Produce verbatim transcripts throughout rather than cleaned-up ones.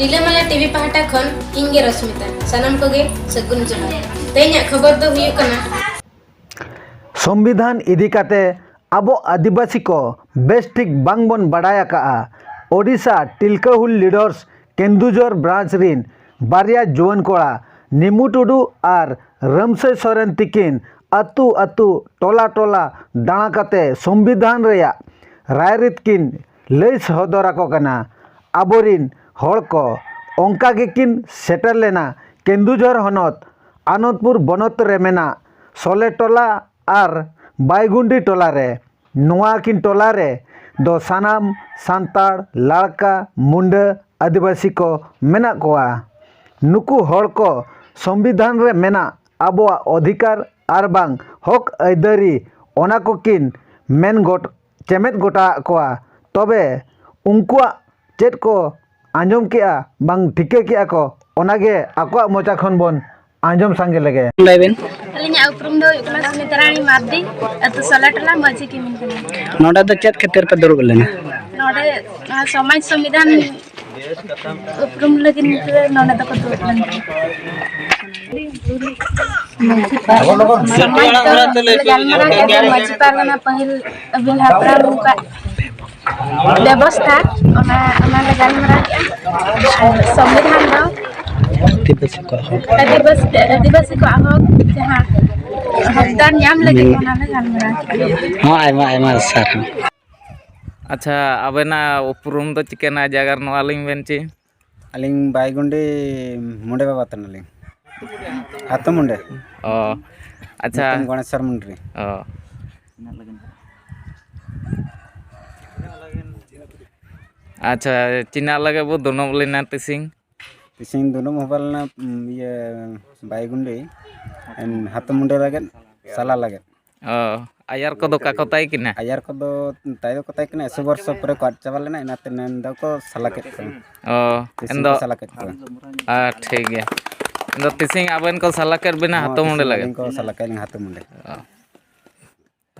ᱨᱤᱞᱟᱹᱢᱟᱞᱟ ᱴᱤᱵᱷᱤ ᱯᱟᱦᱴᱟ ᱠᱷᱚᱱ ᱤᱧ ᱜᱮ ᱨᱚᱥᱢᱤᱛᱟ᱾ ᱥᱟᱱᱟᱢ ᱠᱚᱜᱮ ᱥᱟᱹᱜᱩᱱ ᱡᱚᱦᱟᱨ᱾ ᱛᱮᱦᱮᱧᱟᱜ ᱠᱷᱚᱵᱚᱨ ᱫᱚ ᱦᱩᱭᱩᱜ ᱠᱟᱱᱟ, ᱥᱚᱝᱵᱤᱫᱷᱟᱱ ᱤᱫᱤ ᱠᱟᱛᱮ ᱟᱵᱚ ᱟᱹᱫᱤᱵᱟᱹᱥᱤ ᱠᱚ ᱵᱮᱥ ᱴᱷᱤᱠ ᱵᱟᱝ ᱵᱚᱱ ᱵᱟᱲᱟᱭ ᱟᱠᱟᱫᱼᱟ᱾ ᱳᱰᱤᱥᱟ ᱴᱤᱞᱠᱟᱹ ᱦᱩᱞ ᱞᱤᱰᱟᱨᱥ ᱠᱮᱱᱫᱩᱡᱷᱚᱨ ᱵᱨᱟᱧᱪ ᱨᱤᱱ ᱵᱟᱨᱭᱟ ᱡᱩᱣᱟᱹᱱ ᱠᱚᱲᱟ ᱱᱤᱢᱩ ᱴᱩᱰᱩ ᱟᱨ ᱨᱟᱢᱥᱟᱹᱭ ᱥᱚᱨᱮᱱ ᱛᱤᱠᱤᱱ ᱟᱹᱛᱩ ᱟᱹᱛᱩ, ᱴᱚᱞᱟ ᱴᱚᱞᱟ ᱫᱟᱬᱟ ᱠᱟᱛᱮ ᱥᱚᱝᱵᱤᱫᱷᱟᱱ ᱨᱮᱭᱟᱜ ᱨᱟᱭᱨᱤᱛ ᱠᱤᱱ ᱞᱟᱹᱭ ᱥᱚᱫᱚᱨ ᱟᱠᱚ ᱠᱟᱱᱟ᱾ ᱟᱵᱚᱨᱤᱱ ᱦᱚᱲ ᱠᱚ ᱚᱱᱠᱟ ᱜᱮᱠᱤᱱ ᱥᱮᱴᱮᱨ ᱞᱮᱱᱟ ᱠᱮᱱᱫᱩᱡᱷᱚᱨ ᱦᱚᱱᱚᱛ ᱟᱱᱚᱱᱫᱯᱩᱨ ᱵᱚᱱᱚᱛ ᱨᱮ ᱢᱮᱱᱟᱜ ᱥᱚᱞᱮ ᱴᱚᱞᱟ ᱟᱨ ᱵᱟᱭᱜᱩᱱᱰᱤ ᱴᱚᱞᱟ ᱨᱮ᱾ ᱱᱚᱣᱟ ᱠᱤᱱ ᱴᱚᱞᱟ ᱨᱮ ᱫᱚ ᱥᱟᱱᱟᱢ ᱥᱟᱱᱛᱟᱲ, ᱞᱟᱲᱠᱟ, ᱢᱩᱱᱰᱟᱹ, ᱟᱹᱫᱤᱵᱟᱹᱥᱤ ᱠᱚ ᱢᱮᱱᱟᱜ ᱠᱚᱣᱟ᱾ ᱱᱩᱠᱩ ᱦᱚᱲ ᱠᱚ ᱥᱚᱝᱵᱤᱫᱷᱟᱱ ᱨᱮ ᱢᱮᱱᱟᱜ ᱟᱵᱚᱣᱟᱜ ᱚᱫᱷᱤᱠᱟᱨ ᱟᱨ ᱵᱟᱝ ᱦᱚᱠ ᱟᱹᱭᱫᱟᱹᱨᱤ, ᱚᱱᱟ ᱠᱚᱠᱤᱱ ᱢᱮᱱ ᱜᱚᱴ ᱪᱮᱢᱮᱫ ᱜᱚᱴᱟ ᱟᱫ ᱠᱚᱣᱟ᱾ ᱛᱚᱵᱮ ᱩᱱᱠᱩᱣᱟᱜ ᱪᱮᱫ ᱠᱚ ᱟᱸᱡᱚᱢ ᱠᱮᱜᱼᱟ ᱵᱟᱝ ᱴᱷᱤᱠᱟᱹ ᱠᱮᱜᱼᱟ ᱠᱚ, ᱚᱱᱟᱜᱮ ᱟᱠᱚᱣᱟᱜ ᱢᱚᱪᱟ ᱠᱷᱚᱱ ᱵᱚᱱ ᱟᱸᱡᱚᱢ ᱥᱟᱸᱜᱮ ᱞᱮᱜᱮ᱾ ᱞᱟᱹᱭ ᱵᱤᱱ᱾ ᱟᱹᱞᱤᱧᱟᱜ ᱩᱯᱨᱩᱢ ᱫᱚ ᱦᱩᱭᱩᱜ ᱠᱟᱱᱟ ᱥᱩᱱᱤᱛᱟ ᱨᱟᱱᱤ ᱢᱟᱨᱰᱤ, ᱟᱹᱛᱩ ᱥᱚᱞᱟᱴᱚᱞᱟ, ᱢᱟᱹᱡᱷᱤ ᱠᱤᱢᱤᱱ ᱠᱟᱱᱟ᱾ ᱱᱚᱰᱮ ᱫᱚ ᱪᱮᱫ ᱠᱷᱟᱹᱛᱤᱨ ᱯᱮ ᱫᱩᱲᱩᱵ ᱞᱮᱱᱟ? ᱱᱚᱰᱮ, ᱱᱚᱣᱟ ᱥᱚᱢᱟᱡᱽ ᱥᱚᱝᱵᱤᱫᱷᱟᱱ ᱩᱯᱨᱩᱢ ᱞᱟᱹᱜᱤᱫ ᱛᱮ ᱱᱚᱰᱮ ᱫᱚᱠᱚ ᱫᱩᱲᱩᱵ ᱞᱮᱱ ᱜᱮᱭᱟ᱾ ᱢᱟᱹᱡᱷᱤ ᱯᱟᱨᱜᱟᱱᱟ ᱥᱚᱢᱟᱡᱽ ᱫᱚ ᱜᱟᱞᱢᱟᱨᱟᱣ ᱠᱮᱫᱟ, ᱢᱟᱹᱡᱷᱤ ᱯᱟᱨᱜᱟᱱᱟ ᱯᱟᱹᱦᱤᱞ ᱟᱹᱜᱤᱞ ᱦᱟᱯᱲᱟᱢ ᱠᱚᱣᱟᱜ ᱵᱮᱵᱚᱥᱛᱷᱟ, ᱚᱱᱟ, ᱚᱱᱟ ᱞᱮ ᱜᱟᱞᱢᱟᱨᱟᱣ ᱠᱮᱫᱼᱟ᱾ ᱟᱨ ᱥᱚᱝᱵᱤᱫᱷᱟᱱ ᱫᱚ ᱟᱹᱫᱤᱵᱟᱹᱥᱤ ᱠᱚᱣᱟᱜ ᱦᱚᱠ᱾ ᱟᱹᱫᱤᱵᱟᱹᱥᱤ, ᱟᱹᱫᱤᱵᱟᱹᱥᱤ ᱠᱚᱣᱟᱜ ᱦᱚᱠ, ᱡᱟᱦᱟᱸ ᱦᱚᱠᱫᱟᱨ ᱧᱟᱢ ᱞᱟᱹᱜᱤᱫ, ᱚᱱᱟ ᱞᱮ ᱜᱟᱞᱢᱟᱨᱟᱣ ᱠᱮᱫᱼᱟ᱾ ᱦᱚᱸ, ᱟᱭᱢᱟ ᱟᱭᱢᱟ ᱥᱟᱨᱦᱟᱣ᱾ ᱟᱪᱪᱷᱟ, ᱟᱵᱮᱱᱟᱜ ᱩᱯᱨᱩᱢ ᱫᱚ ᱪᱤᱠᱟᱹᱱᱟ? ᱡᱟᱭᱜᱟ ᱨᱮ ᱱᱚᱣᱟ ᱞᱤᱧ ᱢᱮᱱ ᱪᱮ? ᱟᱹᱞᱤᱧ ᱵᱟᱭᱜᱩᱱᱰᱤ ᱢᱩᱸᱰᱮ ᱵᱟᱵᱟ ᱛᱟᱹᱱᱟᱹᱞᱤᱧ᱾ ᱦᱟᱛᱚ ᱢᱩᱸᱰᱮ᱾ ᱚ, ᱟᱪᱪᱷᱟ᱾ ᱧᱩᱛᱩᱢ ᱜᱚᱬᱮᱥᱚᱨ ᱢᱩᱱᱰᱨᱤ᱾ ᱚ᱾ ᱟᱪᱪᱷᱟ, ᱪᱤᱱᱟᱜ ᱞᱟᱹᱜᱤᱫ ᱵᱚ ᱫᱩᱱᱩᱵ ᱞᱮᱱᱟ ᱛᱤᱥᱤᱝ᱾ ᱛᱤᱥᱤᱝ ᱫᱩᱱᱩᱵ ᱦᱚᱸ ᱵᱟᱞᱮᱱᱟ, ᱩᱢ, ᱤᱭᱟᱹ, ᱵᱟᱭᱜᱩᱱᱰᱤ, ᱮᱱ ᱦᱟᱛᱚ ᱢᱩᱸᱰᱮ ᱞᱟᱹᱜᱤᱫ, ᱥᱟᱞᱟ ᱞᱟᱹᱜᱤᱫ᱾ ᱚ, ᱟᱭᱟᱨ ᱠᱚᱫᱚ ᱚᱠᱟ ᱠᱚ ᱛᱟᱭ ᱠᱤᱱᱟ? ᱟᱭᱟᱨ ᱠᱚᱫᱚ ᱛᱟᱭ ᱫᱚᱠᱚ ᱛᱟᱭ ᱠᱤᱱᱟ, ᱮᱠᱥᱚ ᱵᱚᱨᱥᱚ ᱯᱚᱨᱮ ᱠᱚ ᱟᱫ ᱪᱟᱵᱟ ᱞᱮᱱᱟ, ᱤᱱᱟᱹᱛᱮ ᱱᱮᱱ ᱫᱚᱠᱚ ᱥᱟᱞᱟ ᱠᱮᱫ ᱠᱚᱣᱟ᱾ ᱚ, ᱛᱤᱥᱤᱝ ᱮᱱᱫᱚ ᱠᱚ ᱥᱟᱞᱟ ᱠᱮᱫ ᱠᱚᱣᱟ᱾ ᱟᱨ ᱴᱷᱤᱠ ᱜᱮᱭᱟ᱾ ᱮᱱᱫᱚ ᱛᱤᱥᱤᱝ ᱟᱵᱮᱱ ᱠᱚ ᱥᱟᱞᱟ ᱠᱮᱫ ᱵᱮᱱᱟ ᱦᱚᱸ, ᱦᱟᱛᱚ ᱢᱩᱸᱰᱮ ᱛᱤᱥᱤᱝ ᱞᱟᱹᱜᱤᱫ? ᱟᱹᱞᱤᱧ ᱠᱚ ᱥᱟᱞᱟ ᱠᱮᱫ ᱞᱤᱧᱟ ᱦᱟᱛᱚ ᱢᱩᱸᱰᱮ᱾ ᱚ᱾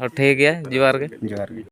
ᱚ, ᱴᱷᱤᱠ ᱜᱮᱭᱟ, ᱡᱚᱦᱟᱨ ᱜᱮ᱾ ᱡᱚᱦᱟᱨ ᱜᱮ᱾